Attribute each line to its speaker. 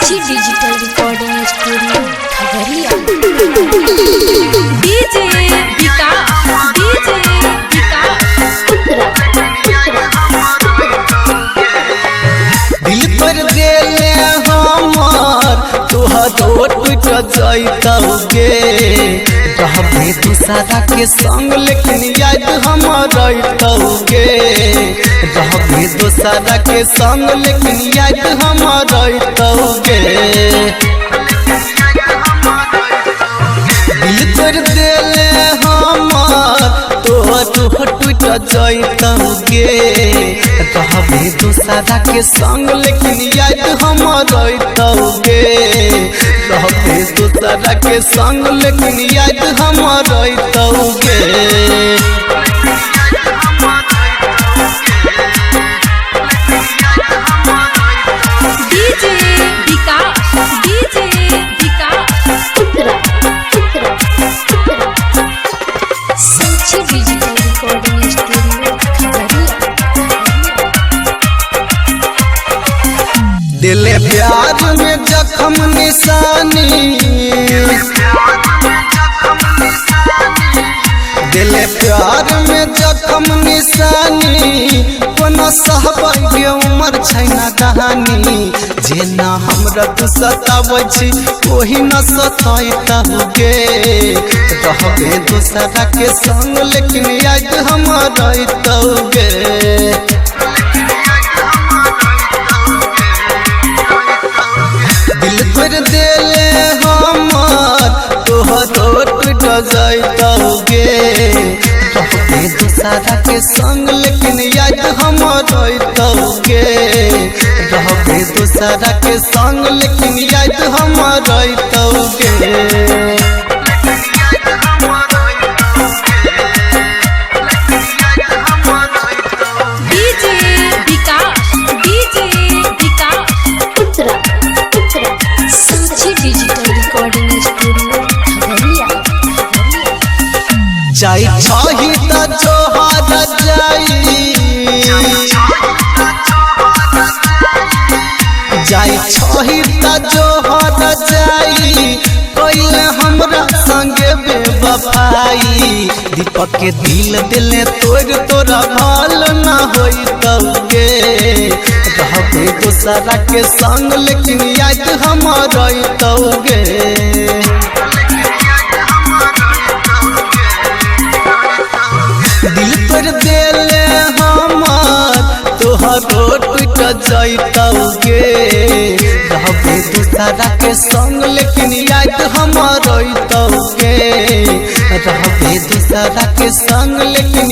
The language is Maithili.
Speaker 1: Sakshi digital recording studio Khagaria.
Speaker 2: DJ Vikas, DJ Vikas.
Speaker 1: Uttara Uttara.
Speaker 3: दिल पर देले हमर तोहरो टूट जइतौ गे। रहबे दूसरा के संग लेकिन याद हमर रहितौ गे। रहबे दूसरा के संग लेकिन याद हमर रहितौ गे। दिल तोड़ देले हमर तोहरो टूट जइतौ गे। रहबे दूसरा के संग लेकिन याद हमर रहितौ गे। रहबे दूसरा के संग लेकिन याद हमर रहितौ गे।
Speaker 2: DJ Vikas, DJ Vikas.
Speaker 1: Uttara Uttara Uttara. Sakshi digital recording studio Khagaria.
Speaker 3: दिल प्यार में जख्म निशानी, दिल प्यार में जख्म निशानी, कोनो सहबै के उमर छै ना कहानी। जेना हमरा तू सताबै छी ओही न सतैतौ गे। रहबे दूसरा के संग लेकिन याद हमर रहितौ गे। दिल तोड़ देले हमर तोहरो टूट जइतौ गे। रहबे दूसरा के संग लेकिन याद हमर रहितौ गे। रहबे दूसरा के संग लेकिन याद हमर रहितौ गे।
Speaker 2: DJ Vikas, DJ Vikas.
Speaker 1: Uttara Uttara. Sakshi digital recording studio Khagaria.
Speaker 3: जाई छही त जोहर जाई, जाई छही त जोहर जाई, कैले हमरा संगे बेवफाई। दीपक के दिल दिले तोड़ तोरा भल न होइतौ गे। रहबे दूसरा के संग लेकिन याद हमर रहितौ गे। दिल तोड़ देले हमर तोहरो टूट जइतौ गे। रहबे दूसरा के संग लेकिन याद हमर रहितौ गे। रहबे दूसरा के संग लेकिन